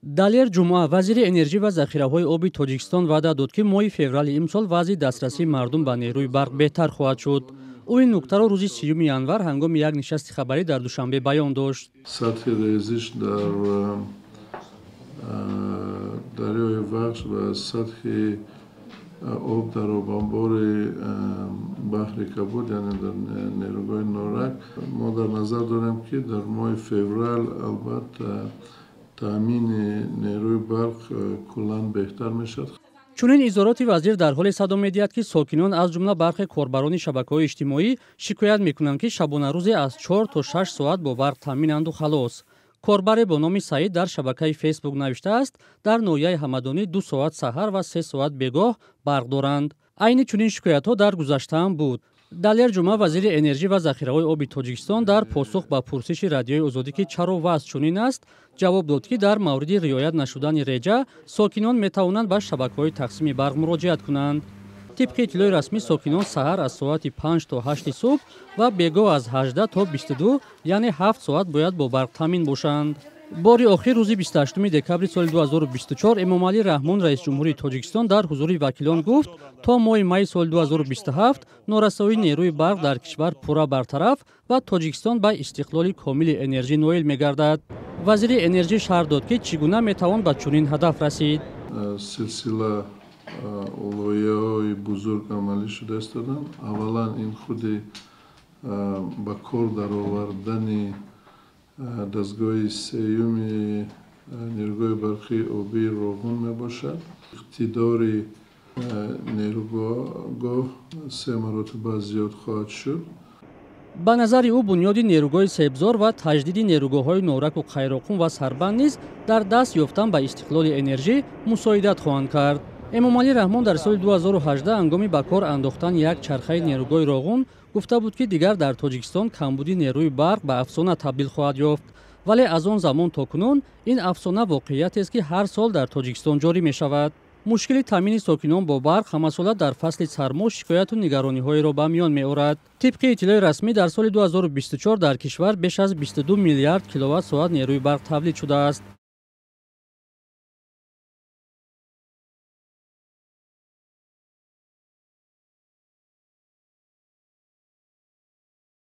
Далер Ҷумъа, вазири энержӣ ва захираҳои оби Тоҷикистон, ваъда дод, ки моҳи феврали имсол вазъи дастрасии мардум ба нерӯи барқ беҳтар хоҳад шуд. Ӯ ин нуктаро рӯзи 30 январ ҳангоми як нишасти хабарӣ дар Душанбе баён дошт. Сатҳи резиш дар дарёи Вахш ва сатҳи об дар обанбори баҳри Кабуд, яъне дар нерӯгоҳи Норак, мо дар назар дорем, ки дар моҳи феврал албатта таъмини нерӯи барқ куллан беҳтар мешавад. Чунин изҳороти вазир дар ҳоле садо медиҳад, ки сокинон, аз ҷумла бархе корбарони шабакаҳои иҷтимоӣ, шикоят мекунанд, ки шабонарӯзе аз 4 то 6 соат бо барқ таъминанду халос. Корбаре бо номи Саид дар шабакаи Фейсбук навиштааст, дар ноҳияи Ҳамадонӣ 2 соат саҳар ва 3 соат бегоҳ барқ доранд. Айни чунин шикоятҳо дар гузаштаам буд. Далер Ҷумъа, вазири энержӣ ва захираҳои оби Тоҷикистон, дар посух ба пурсиши Радиои Озодӣ, ки чаро вазъ чунин аст, ҷавоб дод, ки дар мавриди риоят нашудани реҷа сокинон метавонанд ба шабакаҳои тақсими барқ муроҷиат кунанд. Тибқи иттилои расмӣ, сокинон саҳар аз соати 5 то 8 субҳ ва бегоҳ аз 18 то 22, яъне 7 соат, бояд бо барқ таъмин бошанд. Бори охир рӯзи 28 декабри соли 2024 Эмомалӣ Раҳмон, раисҷумҳури Тоҷикистон, дар ҳузури вакилон гуфт, то моҳи майи соли 2027 норасоии нерӯи барқ дар кишвар пурра бартараф ва Тоҷикистон ба истиқлоли комили энержӣ ноил мегардад. Вазири энержӣ шарҳ дод, ки чӣ гуна метавон ба чунин ҳадаф расид. Силсила лоиҳаҳои бузург амалӣ шуда истоданд. Аввалан, ин худи ба кор даровардани дастгоҳи сеюми нерӯгоҳи барқии обии Роғун мебошад. Иқтидори нерӯгоҳ се маротиба зиёд хоҳад шуд. Ба назари ӯ, бунёди нерӯгоҳи Себзор ва таҷдиди нерӯгоҳҳои Нораку, Қайроқум ва Сарбанд низ дар даст ёфтан ба истиқлоли энержӣ мусоидат хоҳанд кард. Эмомалӣ Раҳмон дар соли 2018 ҳангоми ба кор андохтани як чархаи нерӯгоҳи Роғун гуфта буд, ки дигар дар Тоҷикистон камбуди нерӯи барқ ба афсона табдил хоҳад ёфт. Вале аз он замон то кунун ин афсона воқеиятест, ки ҳар сол дар Тоҷикистон ҷорӣ мешавад. Мушкили таъмини сокинон бо барқ ҳамасола дар фасли сармо шикояту нигарониҳоеро ба миён меорад. Тибқи иттилои расмӣ, дар соли 2024 дар кишвар беш аз 22 миллиард киловатт соат нерӯи барқ тавлид шудааст.